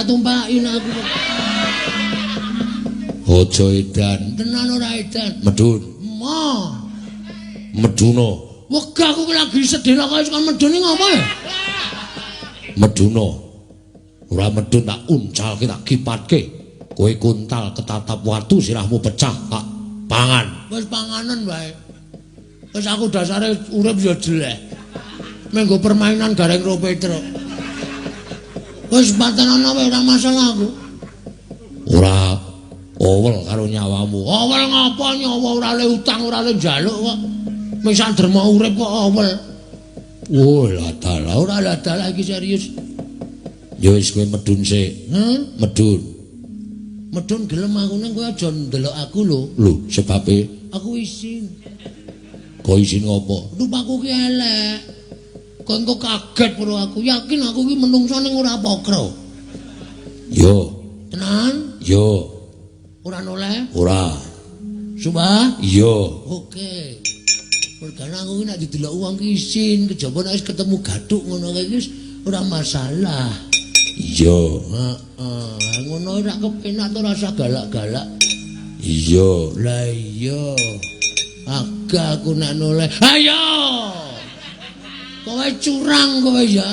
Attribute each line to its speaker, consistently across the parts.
Speaker 1: tak tumpaki nek aku.
Speaker 2: Aja edan.
Speaker 1: Tenan ora edan.
Speaker 2: Medun.
Speaker 1: Ma.
Speaker 2: Meduna.
Speaker 1: Wegah aku ki lagi sedih kok wis kon medun iki ngopo ya?
Speaker 2: Meduna. Ora medun tak uncalke tak kipatke. Kowe kuntal ketatap watu sirahmu pecah tak pangan.
Speaker 1: Wis panganen wae. Wis aku dasare urip ya jelek. Menggo permainan gareng ro Petruk. Wis patenono wae ora masalah aku.
Speaker 2: Ora owel karo nyawamu.
Speaker 1: Owel ngapa nyawa ora le utang ora le njaluk kok. Mung sak derma urip kok owel.
Speaker 2: Oh, lah dalah
Speaker 1: ora lah dalah iki serius.
Speaker 2: Ya wis kowe medun sik. Medun.
Speaker 1: Medun gelem aku ning kowe aja ndelok aku lho.
Speaker 2: Lho, sebabe
Speaker 1: aku isin.
Speaker 2: Kok isin ngopo?
Speaker 1: Rupaku ki elek. Kok engko kaget karo aku. Yakin aku ki menungso ning ora pokro.
Speaker 2: Yo.
Speaker 1: Tenan?
Speaker 2: Yo.
Speaker 1: Ora noleh?
Speaker 2: Ora.
Speaker 1: Sumpah?
Speaker 2: Iya.
Speaker 1: Oke. Mergane aku ki nek didelok wong ki isin, kejaba nek wis ketemu gathuk ngono kae iki ora masalah.
Speaker 2: Iya.
Speaker 1: Heeh, ngono ora kepenak to rasa galak-galak.
Speaker 2: Iya.
Speaker 1: Lah iya. Agak aku nek noleh. Ayo. Kowe curang kowe ya.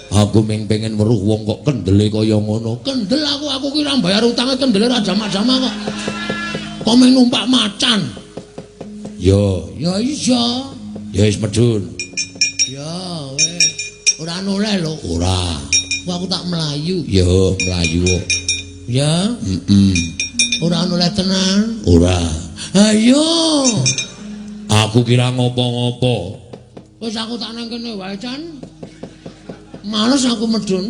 Speaker 2: Aku ming pengen weruh wong kok kendele kaya ngono.
Speaker 1: Kendel aku ki ora bayar utange kendele ora jamak-jamak kok. Kok ming numpak macan.
Speaker 2: Yo,
Speaker 1: ya iya.
Speaker 2: Ya wis medun.
Speaker 1: Ya wis. Ora noleh lho.
Speaker 2: Ora.
Speaker 1: Aku tak mlayu.
Speaker 2: Yo, mlayu.
Speaker 1: Ya.
Speaker 2: Heeh.
Speaker 1: Ora noleh tenan.
Speaker 2: Ora.
Speaker 1: Ayo.
Speaker 2: Aku kira ngopo-ngopo.
Speaker 1: Wis aku tak nang kene wae, Chan. Males aku medun.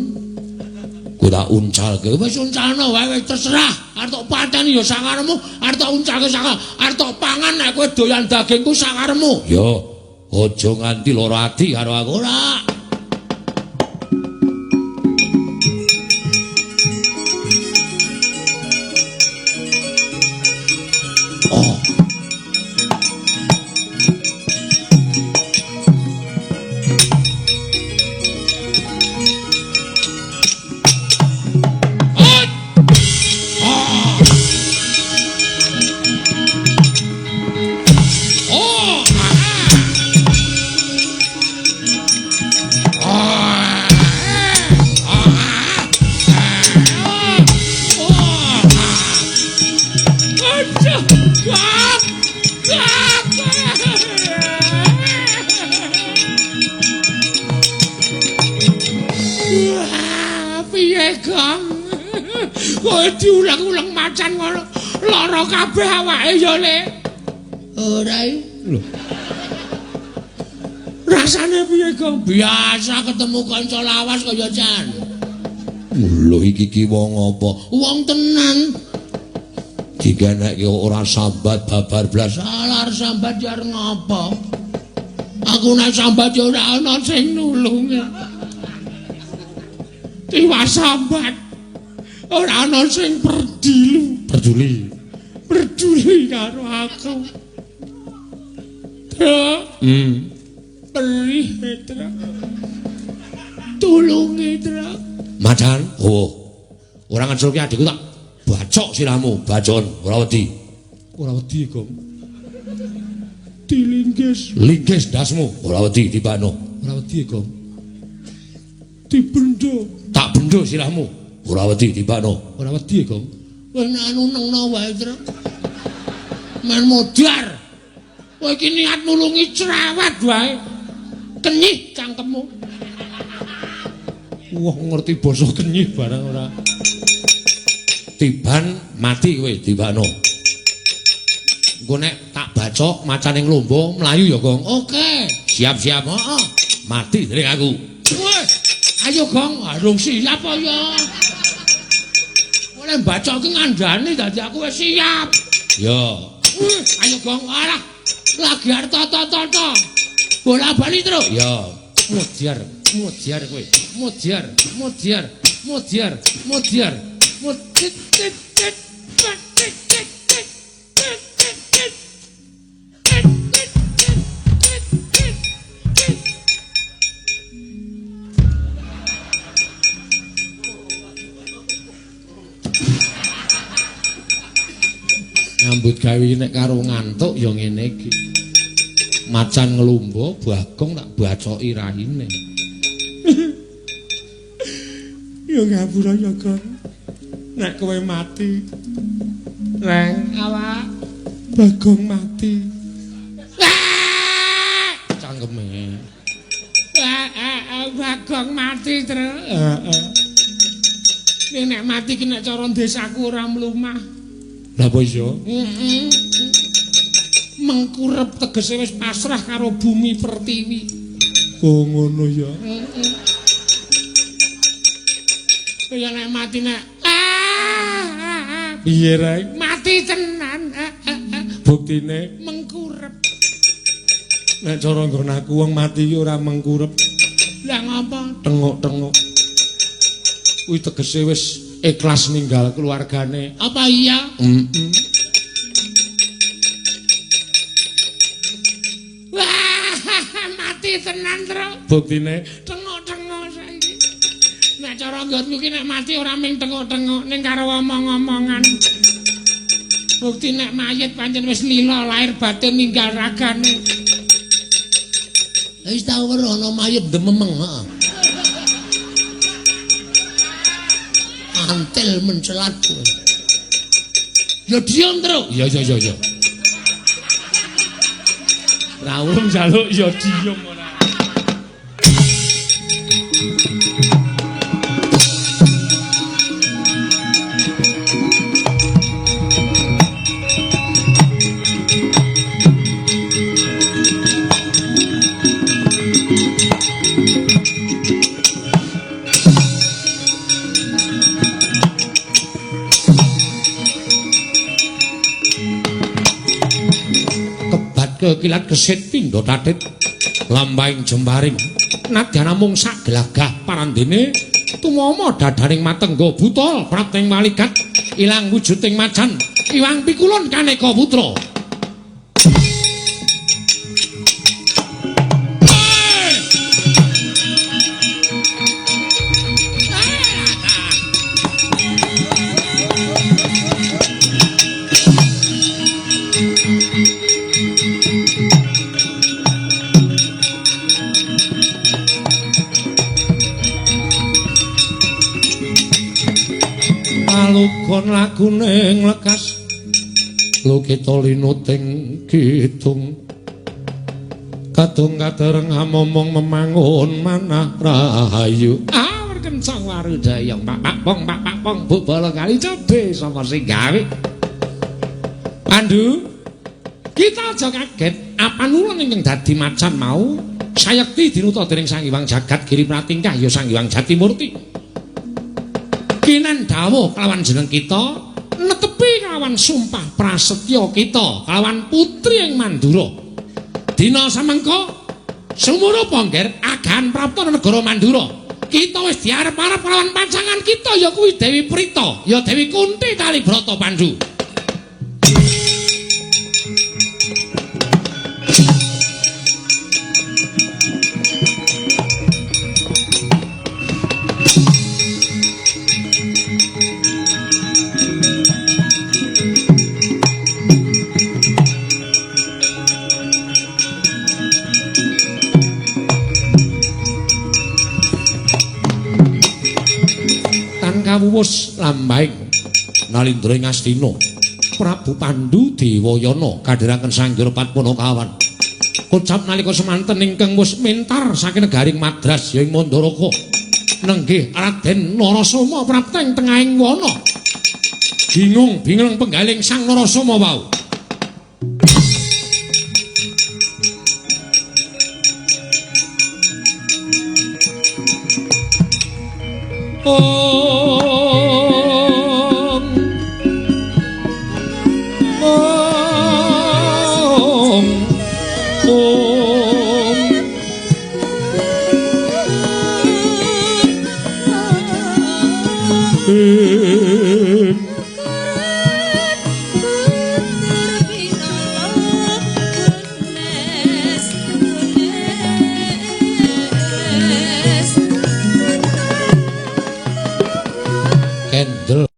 Speaker 2: Ku tak uncalke.
Speaker 1: Wis uncalno wae wis terserah. Arep tok pateni ya sakaremu, arep tok uncalke saka, arep tok pangan nek kowe doyan dagingku sakaremu.
Speaker 2: Yo, aja nganti lara ati karo aku.
Speaker 1: Ora.
Speaker 2: Oh.
Speaker 1: Diulang-ulang macan ngono lara kabeh awake ya Le. Ora lho. Rasane piye, Gong? Biasa ketemu kanca lawas kaya Chan.
Speaker 2: Lho iki ki wong apa?
Speaker 1: Wong tenan.
Speaker 2: Digenekke ora sambat babar blas.
Speaker 1: Alar sambat ya ngopo? Aku nek sambat ya ora ana sing nulungi. Tiwas sambat. Ora ana sing perdilu,
Speaker 2: peduli.
Speaker 1: Peduli karo aku. Truk. Perih, Truk. Tulungi, Truk.
Speaker 2: Macan, oh. Ora ngeculke adikku tak bacok sirahmu, bacon, ora wedi.
Speaker 1: Ora wedi, Gong. Dilinggis.
Speaker 2: Linggis ndasmu, ora wedi tibakno.
Speaker 1: Ora wedi, Gong. Dibendo.
Speaker 2: Tak bendo sirahmu. Ora wedi tibakno.
Speaker 1: Ora wedi, Gong. Wis anu nengno wae, Truk. Men modar. Kowe iki niat nulungi cerewet wae. Kenyih cangkemmu.
Speaker 2: Wah, ngerti basa kenyih barang ora. Tiban mati kowe tibakno. Engko nek tak bacok macane nglombo mlayu ya, Gong.
Speaker 1: Oke.
Speaker 2: Siap-siap.
Speaker 1: Heeh.
Speaker 2: Mati dening aku.
Speaker 1: Weh. Ayo, Gong. Arung siap apa ya? Oleh bacok ki ngandani dadi aku wis siap.
Speaker 2: Ya.
Speaker 1: Ayo, Gong. Alah. Lagi arep toto-toto. Bola bali, Truk.
Speaker 2: Ya. Mudyar, mudyar kowe. Mudyar, mudyar, mudyar, mudyar. Mudyar. Nyambut gawe nek karo ngantuk ya ngene iki. Macan nglumba, Bagong tak bacoki raine.
Speaker 1: Ya ngapura ya, Gong. Nek kowe mati, Reng, awak Bagong mati.
Speaker 2: Cangkeme.
Speaker 1: Bagong mati, Tru. Heeh. Nek mati ki nek cara desaku ora mlumah.
Speaker 2: Lah apa iya?
Speaker 1: Heeh. Mengkurep tegese wis pasrah karo bumi pertiwi.
Speaker 2: Oh ngono ya.
Speaker 1: Heeh. Kaya nek mati nek
Speaker 2: piye Reng?
Speaker 1: Mati tenan.
Speaker 2: Buktine
Speaker 1: mengkurep.
Speaker 2: Nek cara nggon aku wong mati ki ora mengkurep.
Speaker 1: Lah ngapa?
Speaker 2: Tengok-tengok. Kuwi tegese wis ikhlas ninggal keluargane.
Speaker 1: Apa iya?
Speaker 2: Heeh.
Speaker 1: Wah, mati tenan, Tru.
Speaker 2: Buktine
Speaker 1: tengok-tengok saiki. Nek cara nggonku ki nek mati ora ming tengok-tengok ning karo omong-omongan. Bukti nek mayit pancen wis lila lahir batin ninggal ragane.
Speaker 2: Wis tau weruh ana mayit dememeng, heeh. Antil mencelat kowe. Ya diem, Tru. Ya ya ya ya. Rawuh njaluk ya diem ora. Kekilat kesit pindha tatit lampahing jembaring nadyan namung sak gelagah parandene tumama dadaning matengga buta prapting malikat ilang wujuding macan iwang pikulun kaneka putra. Alugon lagune nglekas lukita linuting kidung kadung kadereng amomong memangun manah rahayu.
Speaker 1: Awur kencang warudaya pak pong pak pong bubala kali cobe sapa sing gawe.
Speaker 2: Pandu, kita aja kaget apanulun ingkang dadi macan mau sayekti dinuta dening Sang Hyang Jagat Giri Pratingkah ya Sang Hyang Jatimurti. Kinan dawuh kelawan jeneng kita netepi kelawan sumpah prasetya kita kelawan putri ing Mandura. Dina samengko sumurup ngger agahan prapta negara Mandura. Kita wis diarep-arep kelawan pacangan kita ya kuwi Dewi Prita, ya Dewi Kunti Kalibrata Pandu. Kawuwus lambahing nalindra ing Astina Prabu Pandu Dewayana kadhiraken Sang Hyang Padmanakawan kocap nalika semanten ingkang wis mentar saking negaring Madras ya ing Mandaraka nenggih Raden Narasoma prapta ing tengahing wana bingung bingleng penggaling Sang Narasoma wau. Om Om Om Kendel.